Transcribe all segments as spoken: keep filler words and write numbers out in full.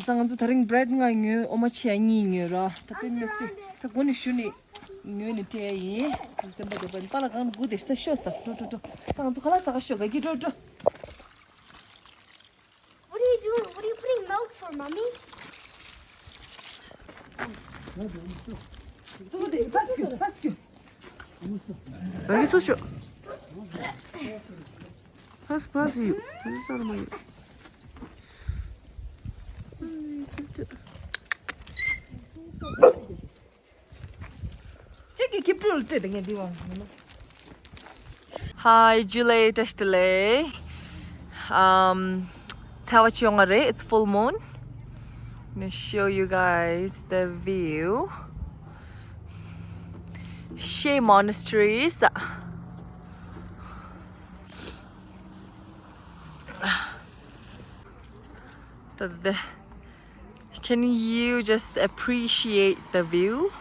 ད་ང་ཚོ་དེ་རིང་བྷི་རེཌ་ལྔ་ཉོས། འོ་མ་ཕྱེད་གཉིས་ཉོས་ར། ད་དེ་མི་སྲིད། ད་སྒོ་ནས་ཞུ་ནས་ཉོས་ནས་སྤྲད་ཡ་ཡིན། སེམས་པ་བདེ་པོ་ཡིན། པཱ་ལགས་སྒང་ནས་སྒུག་བསྡད་ཤག་ད་ཤོག་ཟེར། འགྲོ་འགྲོ་འགྲོ། ད་ང་ཚོ་ཁ་ལག་ཟ་ག་ཤོག་ག་གི། འགྲོ་འགྲོ། What are you doing? What are you putting milk for, Mommy? ད་གི་ཚུར་ཤོག་ཕ་སི་ཕ་སི་ཡོད། ཕ་སི་སར་མ་ཡོད། ཅིག་གི་ཀིབ་ཀྲུལ་སྤྲད་དེ་ངས་འདི་བ། Hi, Julie, བཀྲ་ཤིས་བདེ་ལེགས། Um, ཚེས་པ་བཅོ་ལྔ་རེད། It's full moon. I'm gonna show you guys the view. Shea Monasteries. ད་ལྟ། Can you just appreciate the view?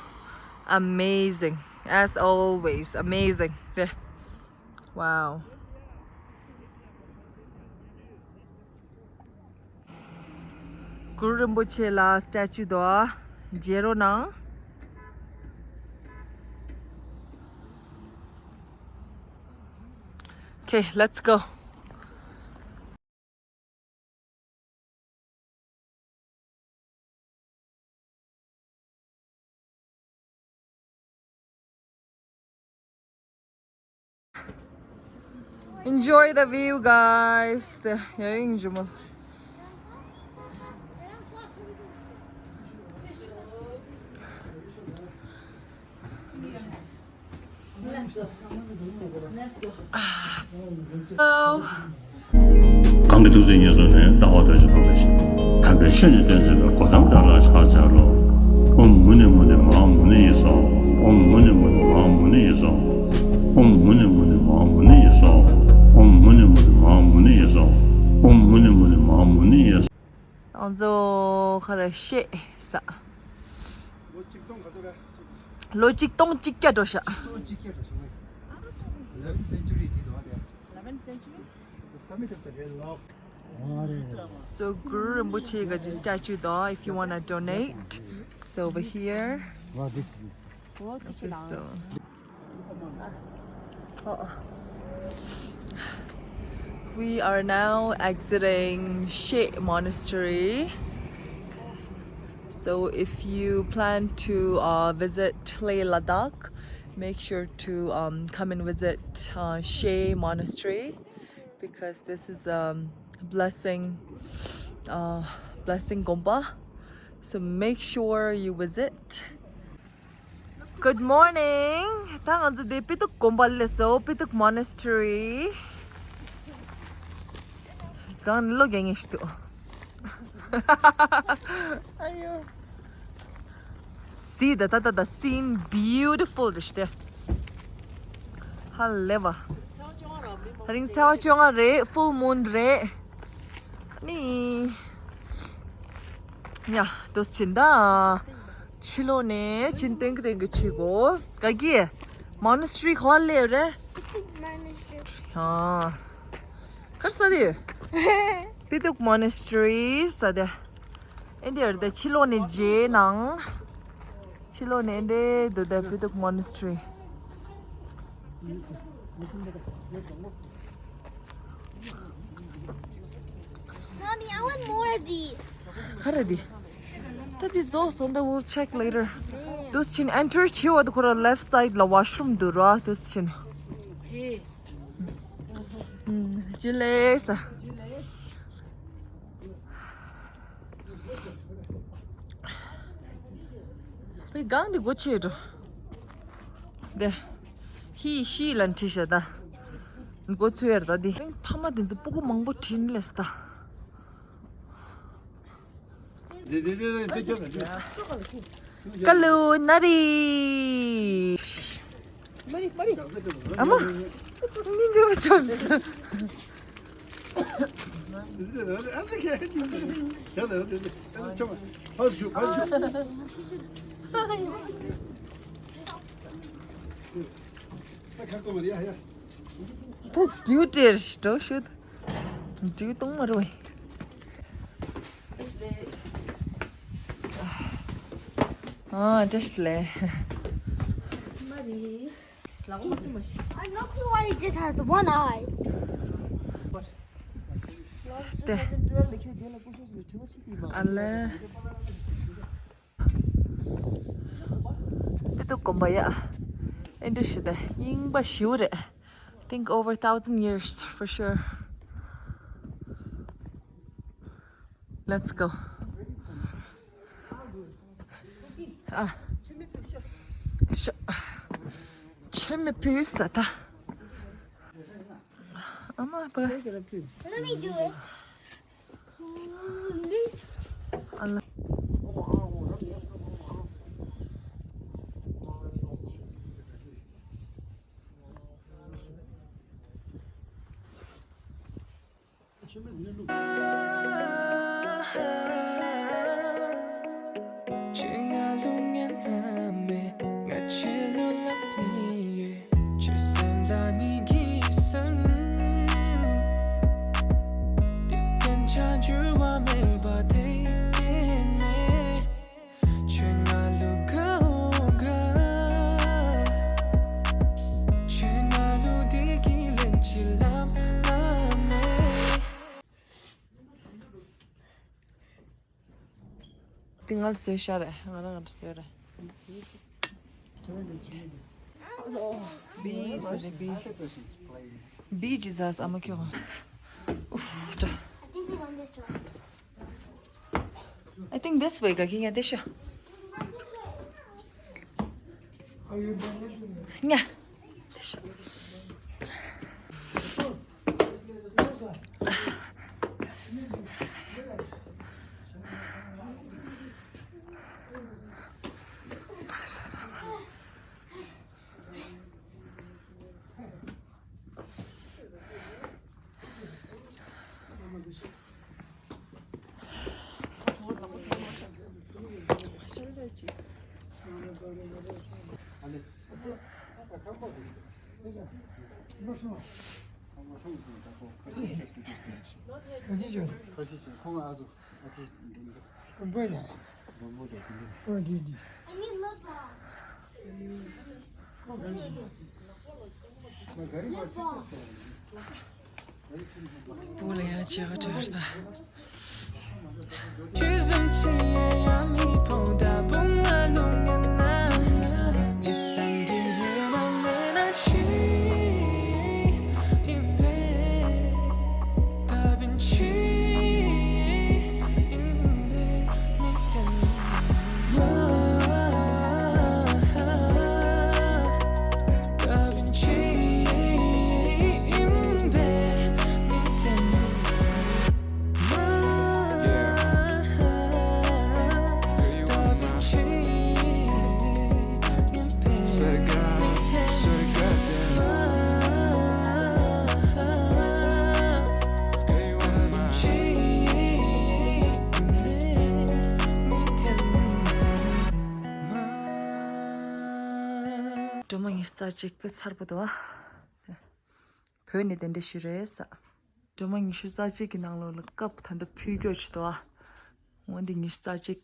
Amazing. As always, amazing. ད། Wow. གུ་རུ་རིན་པོ་ཆེ་ལ་སི་ཊེ་ཅུ་དོ། མཇལ་རོགས་གནང་། Okay, let's go. Enjoy the view, guys. ཡ་ཡིན་ཇི་མོ། གང་གི་ཐུགས་བརྩེ་ཉེར་བཟུང་ནས། ལྟ་བ་རྡོ་རྗེ་འཕགས་པའི་ཞིང་། དམ་པའི་ཆོས་ཉིད་སྟོན་མཛད་པའི་སྒོ་གཏམ་བདག་ལ་ཕྱག་འཚལ་ལོ། ཨོཾ་མུ་ནེ་མུ་ནེ་མ་ཧཱ་མུ་ནེ་ཡེ་སྭཱ་ཧཱ། ཨོཾ་མུ་ནེ་མུ་ནེ་མ་ཧཱ་མུ་ནེ་ཡེ་སྭཱ་ཧཱ། ཨོཾ་མུ་ནེ་མུ་ནེ་མ་ཧཱ་མུ་ནེ་ཡེ་སྭཱ་ཧཱ། ཨོཾ་མུ་ནེ་མུ་ནེ་མ་ཧཱ་མུ་ནེ་ཡེ་སྭཱ་ཧཱ། ཨོཾ་མུ་ནེ་མུ་ནེ་མ་ཧཱ་མུ་ནེ་ཡེ་སྭཱ་ཧཱ། ང་ཚོ་ག་རེ་ཤེས་ས། ལོ་གཅིག་སྟོང་ག་ཚོད་རེད། ལོ་གཅིག་སྟོང་གཅིག་བརྒྱ་འགྲོ་ཤག་སྟོང་གཅིག་བརྒྱ་འགྲོ་ཤག eleventh century གཅིག་འདུག་ཨ་དེ། Eleventh century? The summit of the hill. So Guru Rinpoche Gaji statue, though, if you wanna donate, it's over here. Well, this, this. Okay, so. We are now exiting Shea Monastery. So if you plan to, uh, visit Leh Ladakh, make sure to, um, come and visit, uh, Shea Monastery, because this is a blessing, uh, blessing gompa. So make sure you visit. Good morning. ད་ང་ཚོ་དེ་པི་ཏུག་དགོན་པ་སླེབས་སོང་། པི་ཏུག་Monastery. གང་ལོ་རྒྱག་མཁན་ཞིག་འདུག་ཨ་ཡོ། See the, the, the, the scene beautiful རེད་ཤག་སྟེ། ཧ་ལས་པ། དེ་རིང་ཚེས་པ་བཅོ་ལྔ་རེད། Full moon རེད། ནི། ཡ། དུས་ཆེན་ད། ཕྱི་ལོགས་ནས་ཆེན་ཏན་གི་ཏན་གི་ཆི་གོ། ག་གི། Monastery ག་པར་སླེབས་རེད། Monastery. ཡ། གར་ས་དེ། པི་ཏུག་Monastery ས་དེ། ཨིན་དེ་རེད་དེ། ཕྱི་ལོགས་ནས་མཇལ་ནང་། ཕྱི་ལོགས་ནས་ཨིན་དེ་འདུག་དེ། པི་ཏུག་Monastery. Mommy, I want more of these. ག་རེ་འདི། ད་འདི་རྫོགས་སོང་། ད་we'll check later. དུས་ཆེན་enter བྱེད་པ་དེ་ཁོ་རང་left side ལ་washroom འདུག་ར། དུས་ཆེན། ཇུ་ལེ་ས། བའི་སྒང་འདི་སྒོ་ཕྱེ་འགྲོ། འདི། ཧི་ཤི་ལན་ཁྲི་ཤ་ད། སྒོ་ཚུ་ཡར་ད་འདི། ཕ་མ་དེ་ཚོ་སྤུ་གུ་མང་པོ་ཁྲིན་ལེས་ད། ཀ་ལུ་ན་རི། ཨ་མ། ནི་འཇོ་ཆོམ་སོ། ད་ཌིའུ་ཊི་རེད་འགྲོ་ཤོད། ཌིའུ་གཏོང་མ་རུང་། ཨ་བཀྲ་ཤིས་བདེ་ལེགས། I have no clue why it just has one eye. དེ། ཨ་ལེ། པི་ཏུ་དགོན་པ་ཡ། ཨེ་འདྲ་ཞིག་དེ་རྙིང་པ་ཞིག་རེད། Think over thousand years for sure. Let's go. ཨ། ཤ། ཆུ་མི་ཕུད་ས་ད། ཨ་མ་པ། Let me do it. ཨ་ལ། དེ་ང་ལ་བཟོས་ཤག་རེད། ང་རང་ང་འདྲ་བཟོས་རེད། B ཟེར་རེད། B B Jesus ཨ་མ་ཁྱོད། ཨུཧ་ད། I think this way ག་གི་ཉ་དེ་ཤོ། ཉ་དེ་ཤོ། བུ་ལ་ཡ་ཅེ་ག་བྲོས་ད། སྒྲོལ་མ་ཉི་ཤུ་རྩ་གཅིག་པོ་ཚར་པོ་འདུག་ཨ། བོད་ནས་དེ་འདྲ་ཞུ་རེད་ས། སྒྲོལ་མ་ཉི་ཤུ་རྩ་གཅིག་གི་ནང་ལོགས་ལ་ཀབ་ད་ལྟ་ཕུལ་སྐྱོད་བྱེད་དོ། འོན་ཏེ་ཉི་ཤུ་རྩ་གཅིག་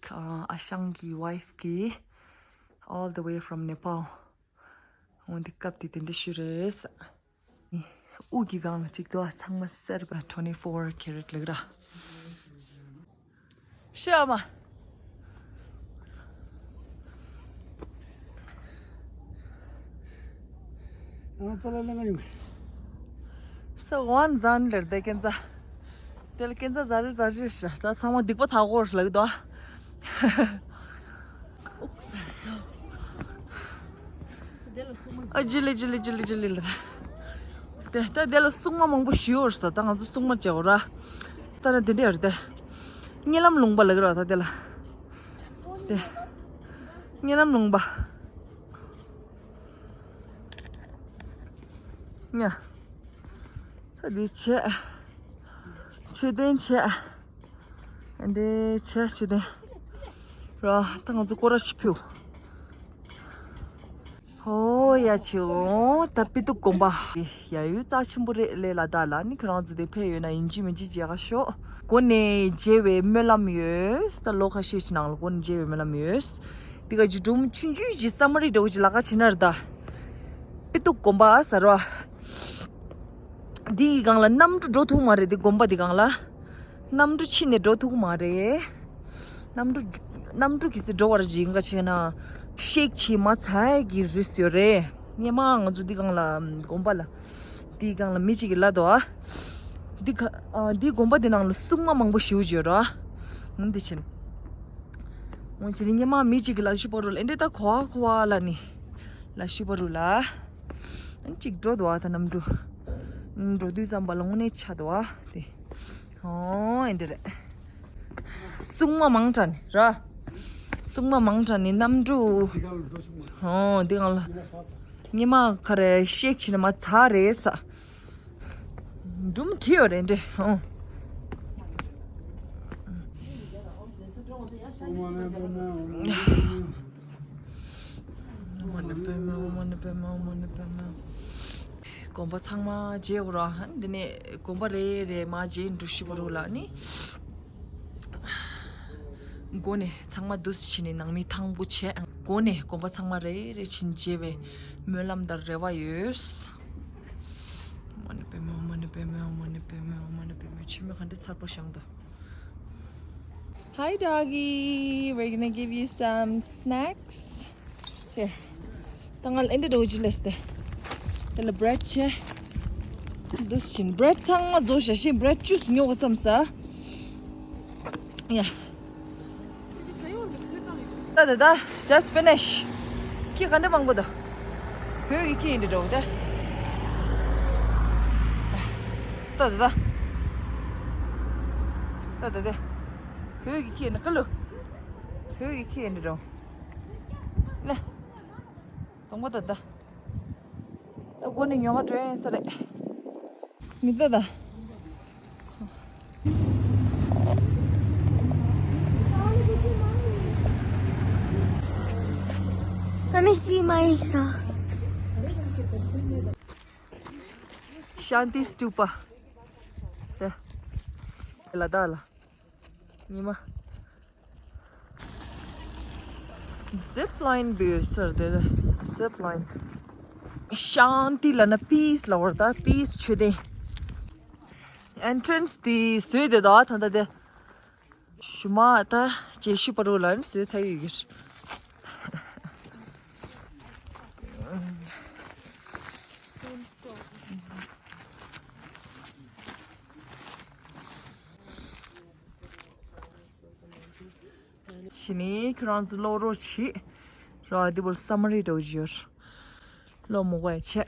ཨ་ཞང་གི་ཝའིཕ་གི། All the way from Nepal. འོན་ཏེ་ཀབ་དེ་དེ་འདྲ་ཞུ་རེད། དབུགས་ཀྱི་སྒང་ལ་གཅིག་དོ། ཚང་མ་སེར་པ། twenty four carat ལགས་ར། ཤི་ཨ་མ། ཨ་པ་ལ་ལ་ང་ཡོང་། ས་ཝན་ཟན་ལེར་དེ་ཀན་ཙ། དེ་ལ་ཀན་ཙ་ཟ་རི་ཟ་རི་ཤ་ད་ཚང་མ་སྡིག་པ་དག་གོ་ལགས་དོ། ཨ་ཇི་ལི་ཇི་ལི་ཇི་ལི་ཇི་ལི་ལ། དེ་ད་དེ་ལ་སྲུང་མ་མང་པོ་ཞིག་ཡོད་ས། ད་ང་ཚོ་སྲུང་མ་བྱེད་འོ་ར། ད་ན་དེ་འདྲ་ཡོད་རེད་དེ། རྨི་ལམ་ལུང་པ་ལགས་ར་ད་དེ་ལ། དེ། རྨི་ལམ་ལུང་པ། ཉ། ད་འདི་བྱས། མཆོད་རྟེན་བྱས། འདི་བྱས་མཆོད་རྟེན། ར་ད་ང་ཚོ་སྐོར་ར་ཞིག་ཕུལ། ཧོ་ཡ་ཆེ་འོ། ད་པི་ཏུ་དགོན་པ། ཡ་ཡུལ་རྩ་ཆེན་པོ་རེད་ལས་ལ་ད་ལ་ནི་ཁྱོད་རང་ཚོ་དེ་ཕེབས་ཡོད་ན་ཡིན་གཅིག་མིན་གཅིག་མཇལ་ག་ཤོག་སྒོ་ནས་མཇལ་བའི་སྨོན་ལམ་ཡོད། ད་ལོ་ཁ་ཤས་ཤིག་ནང་ལ་སྒོ་ནས་མཇལ་བའི་སྨོན་ལམ་ཡོད། འདི་ག་ཅིག་སྒྲུང་ཆུང་ཆུང་ཅིག་སམ་མ་རི་འདྲ་བོ་ཅིག་ལབ་ཀ་བྱེད་ན་རེད་ད། པི་ཏུག་དགོན་པ་ཟེར་བ། འདི་གི་སྒང་ལ་གནམ་གྲུ་འགྲོ་ཐུབ་མ་རེད། འདི་དགོན་པ་འདི་སྒང་ལ། གནམ་གྲུ་ཕྱིན་ནས་འགྲོ་ཐུབ་མ་རེད། གནམ་གྲུ། གནམ་གྲུ་གི་སེ་འགྲོ་བར་ཅིག་འགའ་བྱས་ན། ཤེག་ཆེ་མ་ཚ་གི་རིས་ཡོད་རེད། སྔོན་མ་ང་ཚོ་འདི་སྒང་ལ་དགོན་པ་ལ། འདི་སྒང་ལ་མི་གཅིག་གིས་ལབ་འདུག་ཨ། འདི་ག་ཨ། འདི་དགོན་པ་འདི་ནང་ལ་སྲུང་མ་མང་པོ་ཞེ་པོ་ཅིག་ཡོད་རེད་ཨ། འདི་ཕྱིན། འོ་ཕྱིན་སྔོན་མ་མི་གཅིག་གིས་ལབ་ཞུ་བ་རུ་ལ་ཨེ་འདྲ་ད་གོ་བ་གོ་བ་ལ་ནི། ལབ་ཞུ་བ་རུ་ལ། གཅིག་འགྲོ་འདུག་ཨ་ད་གནམ་གྲུ། འགྲོ་དུས་ཙམ་པ་ལ་དངོས་གནས་ཆགས་འདུག་ཨ་དེ། ཨོ་ཨེ་འདྲ་རེད། སྲུང་མ་མང་དྲགས་ནི་ར། སྲུང་མ་མང་དྲགས་ནི་གནམ་གྲུ། ཨོ་འདི་གང་ལ། ཉི་མ་ཁ་རེ་ཤེག་ཆེ་ན་མ་ཚ་རེད་ས། འབྲུམ་བྲིས་ཡོད་རེད་འདྲེ་ཨོ། དགོན་པ་ཚང་མ་མཇལ་དགོས་ར། འདི་ནས་དགོན་པ་རེ་རེ་མར་མཇལ་འགྲོ་ཞུ་བ་རུ་ལ་ནི། སྒོ་ནས་ཚང་མ་འདུས་ཕྱིན་ནས་ནང་མི་ཐང་པོ་བྱས། སྒོ་ནས་དགོན་པ་ཚང་མ་རེ་རེ་ཕྱིན་མཇལ་བའི་སྨོན་ལམ་དང་རེ་བ་ཡོད། མ་ཎི་པདྨེ་ཧཱུྃ། མ་ཎི་པདྨེ་ཧཱུྃ། མ་ཎི་པདྨེ་ཧཱུྃ། མ་ཎི་པདྨེ་ཧཱུྃ། མ་ཎི་པདྨེ་ཧཱུྃ། མཆོད་མེ་ག་འདྲ་མཚར་པོ་བཞེངས་འདུག Hi, doggy. We're gonna give you some snacks. Here. ད་ང་ལ་ཨེ་འདྲ་འདྲ་བོ་ཅིག་ལས་ཏེ། དེ་ལ་བྷི་རེཌ་བྱས། འདུས་ཕྱིན་བྷི་རེཌ་ཚང་མ་བཟོ་བཞག་ཤིང་བྷི་རེཌ་ཅུས་ཉོ་དགོས་བསམ་ས། ཡ། ད་ད་ད། Just finish. ཁྱི་ག་འདྲ་མང་པོ་འདུག་བོད་ཀྱི་ཁྱི་ཡིན་འདྲ་འདྲ་བོ་ད། ད་ད་ད། ད་ད་ད། བོད་ཀྱི་ཁྱི་ཡིན་ན་ཀ་ལུ། བོད་ཀྱི་ཁྱི་ཡིན་འདྲ་འདྲ་བོ། ལེ། དང་པོ་ད་ད། ད་སྒོ་ནས་ཉོ་མ་འགྲོ་ཡིན་ས་རེད། མི་ད་ད། Let me see my sock. Shanti Stupa. ལ་དྭགས་ལ། ཉི་མ། Zip line བྱས་ཟེར་དེ། Zip line. ཤཱན་ཏི་ལབ་ན་པིས་ལབ་པ་རེད་ད། པིས་མཆོད་རྟེན། Entrance དེ་བཟོས་བསྡད་འདུག་ད་ལྟ་དེ། ཞུ་མ་ད་རྗེས་ཤུལ་བར་དུ་ལ་བཟོས་ཚར་ཡོད་ཀྱི་རེད། ཕྱིན་ནས་ཁྱོད་རང་ཚོ་ཀློག་རོགས་བྱེད། ར་འདི་བོ་སམ་མ་རི་འདྲ་བོ་ཡོད། ཀློག་མི་དགོས་བྱས།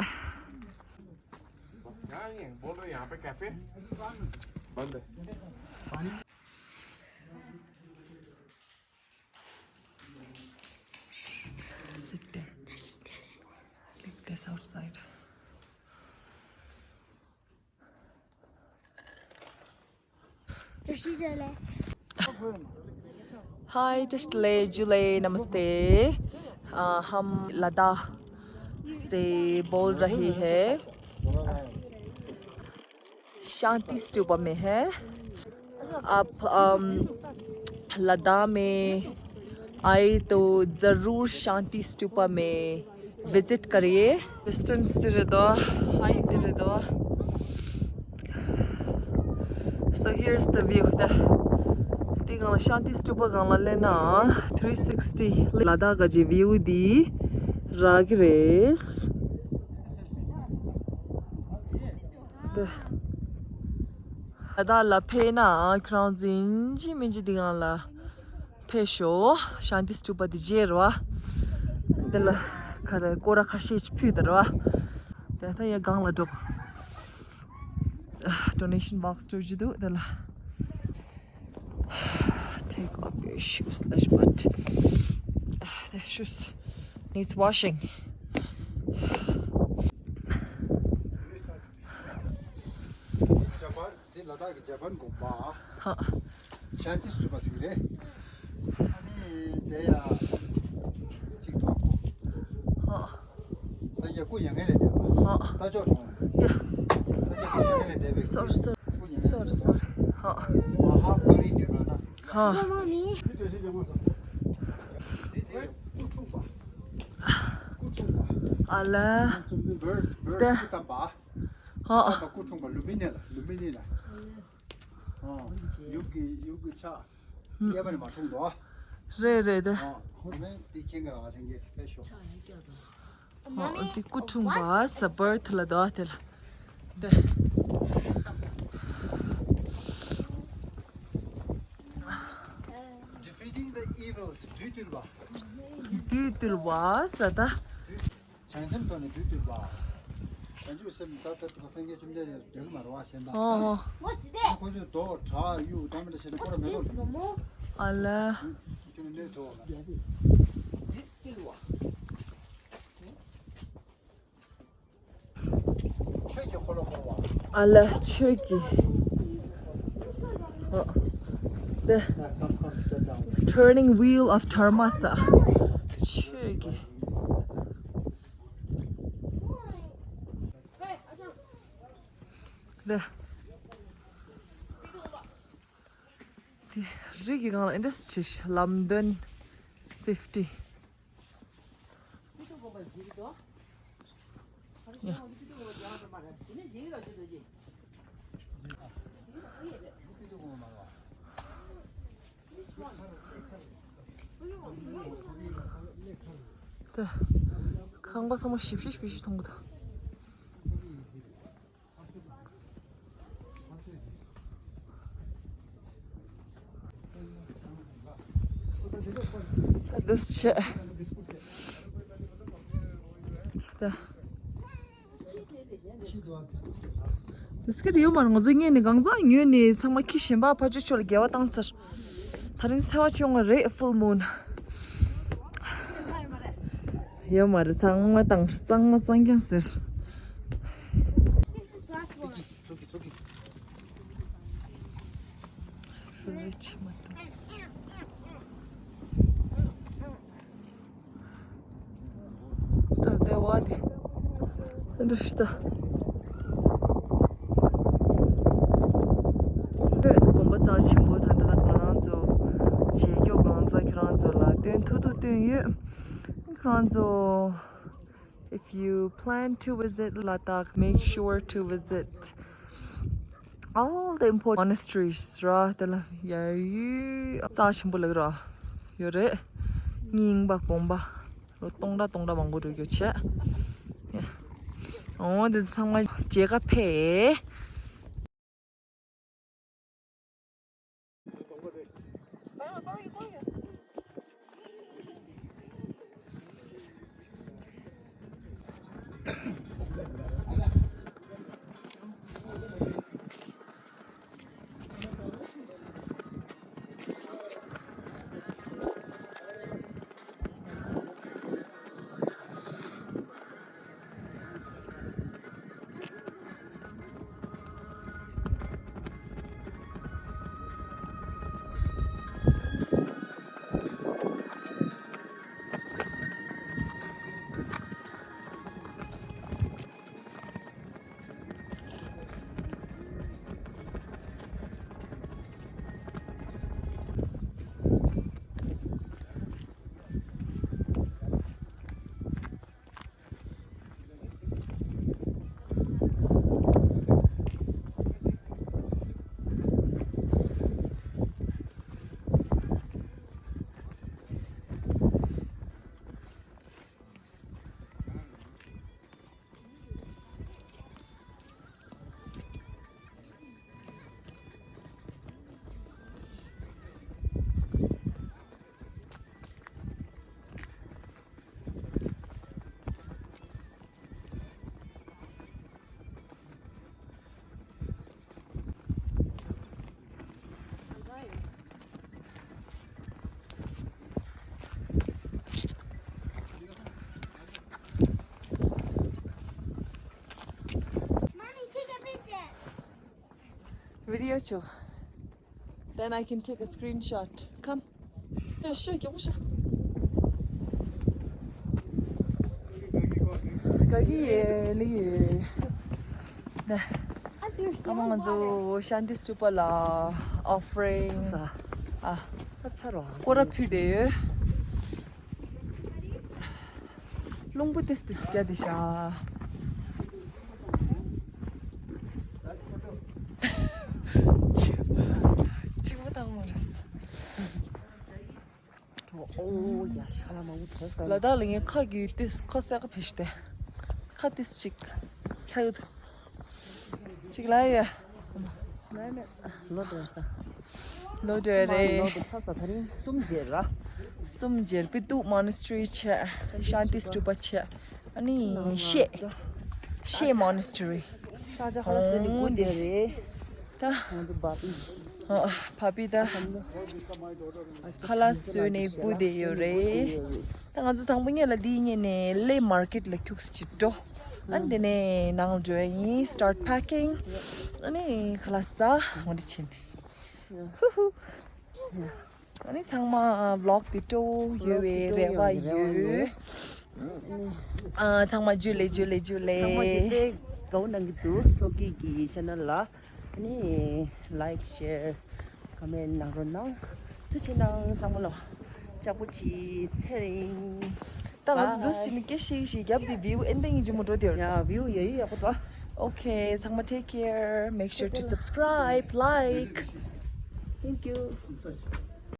Sit there. Like this outside. हाय, जय श्री राम, जय श्री राम, नमस्ते। अ, हम लद्दाख से बोल रहे हैं। शांति स्तूपा में है। आप, अम, लद्दाख में आए तो ज़रूर शांति स्तूपा में विजिट करिए। डिस्टेंस दे रहे दो, हाइट दे रहे दो। So here's the view. The, དེ་སྒང་ལ་ཤཱན་ཏི་སྟུ་པ་སྒང་ལ་སླེབས་ན་three sixty ལ་དྭགས་ཀྱི་བིའུ་འདི་རག་གི་རེད། དེ། ལ་དྭགས་ལ་ཕེབས་ན་ཁྱེད་རང་ཚོ་ཡིན་གཅིག་མིན་གཅིག་འདི་སྒང་ལ་ཕེབས་ཤོག་ཤཱན་ཏི་སྟུ་པ་འདི་མཇལ་རོགས། འདི་ལ་ག་རེ་སྐོར་ར་ཁ་ཤས་ཅིག་ཕུལ་དང་རོགས། དེ་ད་ཡ་སྒང་ལ་འགྲོ། Donation box སྟོར་གྱི་འདུག་དེ་ལ། Take off your shoes, slash, but the shoes needs washing. འདི་ལ་དྭགས་ཀྱི་ཇ་པན་དགོན་པ། ཧ། ཤཱན་ཏི་སྟུ་པ་ཟེར་གྱི་རེད། ཨ་ནི་དེ་ཡ་གཅིག་ཏོག་ཧ། ས་ཡ་སྐུ་མྱ་ངན་ལས་འདས་པ། ཧ། ས་ཕྱོགས་གྲོང་། ཡ། ས་ཡ་སྐུ་མྱ་ངན་ལས་འདས་པའི། Sorry, sorry. སྐུ་མྱ་ངན་ལས། Sorry, sorry. ཧ། མ་ཧཱ་པ་རི་ནི་ར་ཎ་ཟེར་གྱི་རེད། ཧ། འཁྲུངས་པ། སྐུ་འཁྲུངས་པ། ཨ་ལ། རྩོམ་པའི་བོད་བོད་ཏེ། སྐུ་བལྟམས་པ། ཨ། བལྟམས་པ་སྐུ་འཁྲུངས་པ་ལུམ་བི་ནི་ལ་ལུམ་བི་ནི་ལ། ཨ། ཡུམ་གྱི་ཡུམ་གྱི་ཕྱག་གཡས་པ་ནས་མར་འཁྲུངས་འདུག་རེད་རེད་དེ། ཨ། ཁོ་ནས་དེ་ཁྱེད་ཀྱི་རང་ལྷན་རྒྱས་ཕེབས་ཤོག་ཨ། འདི་སྐུ་འཁྲུངས་པ་ས་བར་ཐི་ལ་དོ་དེ་ལ། དེ། Defeating the evils བདུད་བཏུལ་བ། བདུད་བཏུལ་བ་ས་ད། བྱང་སེམས་ཐོག་ནས་བདུད་བཏུལ་བ། བྱང་ཆུབ་སེམས་ད་ལྟ་དུ་སངས་རྒྱས་བཅོམ་ལྡན་འདས་འདོད་ཀྱི་མ་རེད་བ་གཞན་དག་ཨོ་ཧོ། ཁོ་ཚོས་རྡོ་བྲག་གཡུག་ད་མི་འདྲ་བྱས་ན་ཁོ་རང་མེད་ནོ། ཨ་ལ། ཁྱོད་ནི་གནོད་ཐུབ་བ། ཆོས་ཀྱི་འཁོར་ལོ་བསྐོར་བ། ཨ་ལ་ཆོས་ཀྱི། ཨོ། དེ། Turning wheel of Dharma ས། ཆོས་ཀྱི། དེ། དེ་རི་གི་སྒང་ལ་ཨིན་ཌ་སི་ཊི་ལམ་སྟོན་ཕིབ་ཊི། ད་ཁང་པ་ཚང་མ་ཞིབ་ཞིབ་ཞིབ་ཞིབ་མཐོང་གི་འདུག་ད་འདུག་སེ་བྱས། ད། བིས་ཀིཊ་ཡོད་མ་རེད། ང་ཚོ་ངས་ནི་གང་ཚང་ཉོས་ནི་ཚང་མ་ཁྱི་གཞན་པ་ཕ་ཆོས་ཆོས་ལ་འགལ་བ་བཏང་ཚར། ད་རིང་ཚེས་པ་བཅོ་ལྔ་རེད། ཕུལ་མུན། ཡོད་མ་རེད། གཙང་མ་བཏང་གཙང་མ་གཙང་རྐྱང་ཟེར། ད་ལྟའི་བ་དེ། འདྲ་ཞིག་ད། དགོན་པ་རྩ་ཆེན་པོ་ད་ལྟ་ང་རང་ཚོ་མཇལ་སྐྱོར་གང་ཚ་ཁྱོད་རང་ཚོ་ལ་སྟོན་ཐུབ་ཐུབ་སྟོན་ཡོད། ཁྱོད་རང་ཚོ། If you plan to visit Ladakh, make sure to visit all the important monasteries ར། དེ་ལ་ཡ་ཡུལ་རྩ་ཆེན་པོ་ལགས་ར་ཡོད་རེད། རྙིང་པ་དགོན་པ་ལོ་སྟོང་ཕྲག་སྟོང་ཕྲག་མང་པོ་འགྲོ་རྒྱུ་བྱས། ཡ། འོ་དེ་ཚང་མ་མཇལ་ཁ་ཕེབས། Video ཆོ། Then I can take a screenshot. Come. ཡ་ཤོ་ཀྱོག་ཤོ། ག་གི་ཡེ་ལི་ཡེ། ད་ང་ཚོ་ཤཱནྟི་སྟུ་པ་ལ་ཨོཕ་རིང་ཨ་སྐོར་ར་ཕུལ་བསྡད་ཡོད། རླུང་བུ་ཏིས་ཏིས་རྒྱག་དེ་ཤ། ཆིག་མ་དང་མ་རེད། ཨོ་ཡ་ཤ་ལ་མ་འུ་བྲོས་ས། ལ་དྭགས་ལ་ངའི་ཁ་གི་ཏིས་ཁ་སེ་ཀ་ཕེ་ཤ་དེ། ཁ་ཏིས་ཅིག་ཚ་ཡོད། ཅིག་ལ་ཡ། ལོ་དེར་ས། ལོ་དེར་རེད། ལོ་དེར་ཚ་ས་ད་རིང་གསུམ་རྗེས་ར། གསུམ་རྗེས་པི་ཏུ་མོ་ནེ་སི་ཊི་རི་བྱས། ཤཱན་ཏི་སྟུ་པ་བྱས། ཨ་ནི་ཤེ། ཤེ་མོ་ནེ་སི་ཊི་རི། ད་ཅ་ཧ་ལ་སེ་ནི་ཀུ་དེ་རེད། ད། ང་ཚོ་བ་པི། ཨ། བ་པི་ད། ཁ་ལག་བཟོས་ནས་སྤུ་དེ་ཡོད་རེད། ད་ང་ཚོ་དང་པོ་ཉིད་ལ་འདི་ཉིད་ནས་གླེ་མར་ཀེཊ་ལ་ཁྱུག་ཅིག་འགྲོ། ཨ་ནི་དེ་ནས་ནང་འགྲོ་ཡ་ཡིན། Start packing. ཨ་ནི་ཁ་ལག་ཟ་འོ་འདི་བྱས་ནས། ཧུ་ཧུ། ཨ་ནི་ཚང་མ་ཝི་ལོག་འདི་སྤྲོ་བོ་ཡོད་པའི་རེ་བ་ཡོད། ཨ། ཚང་མ་ཇུ་ལེ་ཇུ་ལེ་ཇུ་ལེ། ཚང་མ་ཇུ་ལེ། དགའ་བོ་གནང་གི་འདུག་ཚོགས་ཀྱི་གི་ཆེ་ནལ་ལ། ཨ་ནི་ལའིཀ་ཤེར་ཀོ་མེན་གནང་རོགས་གནང་། ཐུགས་རྗེ་གནང་། ཚང་མ་ལ་ལྕགས་པོ་ཅི་ཚེ་རིང་། ད་ང་ཚོ་འདུག་སེ་ནི་སྐད་ཤིག་ཤིག་རྒྱབ་དེ་བིའུ་ཨེན་ཏིང་ཡིན་གྱི་མོ་འགྲོ་དེ། ཡ་བིའུ་ཡ་ཡི་ཡག་པོ་འདུག Okay, ཚང་མ་take care. Make sure to subscribe, like. Thank you.